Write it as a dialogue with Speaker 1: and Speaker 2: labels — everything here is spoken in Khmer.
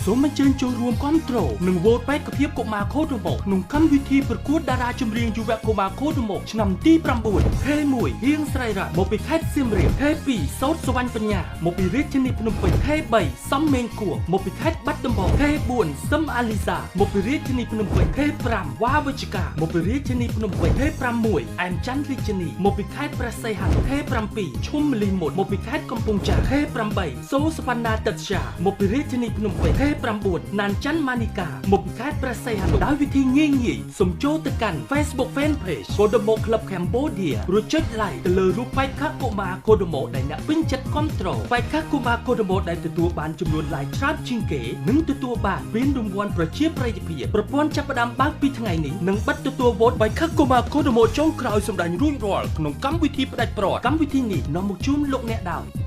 Speaker 1: សូមអញ្ជើញចូលរួមគ្រប់គ្រងនិងវោតបេក្ខភាពកុមារខូដម៉ូក្នុងកម្មវិធីប្រកួតតារាចម្រៀងយុវកុមារខូដម៉ូឆ្នាំទី9 K1 ហៀងស្រីរ៉ាមកពីខេត្តសៀមរាប K2 សោតសវណ្ណបញ្ញាមកពីរាជធានីភ្នំពេញ K3 សំមេងគួងមកពីខេត្តបាត់ដំបង K4 សឹមអាលីសាមកពីរាជធានីភ្នំពេញ K5 វ៉ាវិជ្ជការមកពីរាជធានីភ្នំពេញ K6 អែមច័ន្ទរាជនីមកពីខេត្តព្រះសីហនុ K7 ឈុំលីមុតមកពីខេត្តកំពង់ចាម K8 សូសវណ្ណាតិតជាមកពីរាជធានីភ្នំពេញ K9 ណានច័ន្ទម៉ានីកាមកពីខេត្តព្រះសីហនុដោយវិធីងាយងាយសូមចូលទៅកាន់ Facebook Fan Page Kodomo Club Cambodia រួចចុច like ទៅលើរូបបេក្ខកុមារ Kodomo ដែលអ្នកពេញចិត្តគាំទ្របេក្ខកុមារ Kodomo ដែលទទួលបានចំនួន like ច្រើនជាងគេនឹងទទួលបានពានរង្វាន់ប្រជាប្រិយភាពប្រព័ន្ធចាប់ផ្ដើមបើកពីថ្ងៃនេះនិងបិទទទួលវ៉ូតបេក្ខកុមារ Kodomo ចុងក្រោយសម្ដែងរួចរាល់ក្នុងកម្មវិធីផ្ដាច់ព្រាត់កម្មវិធីនេះនាំមកជូនលោកអ្នកដោយ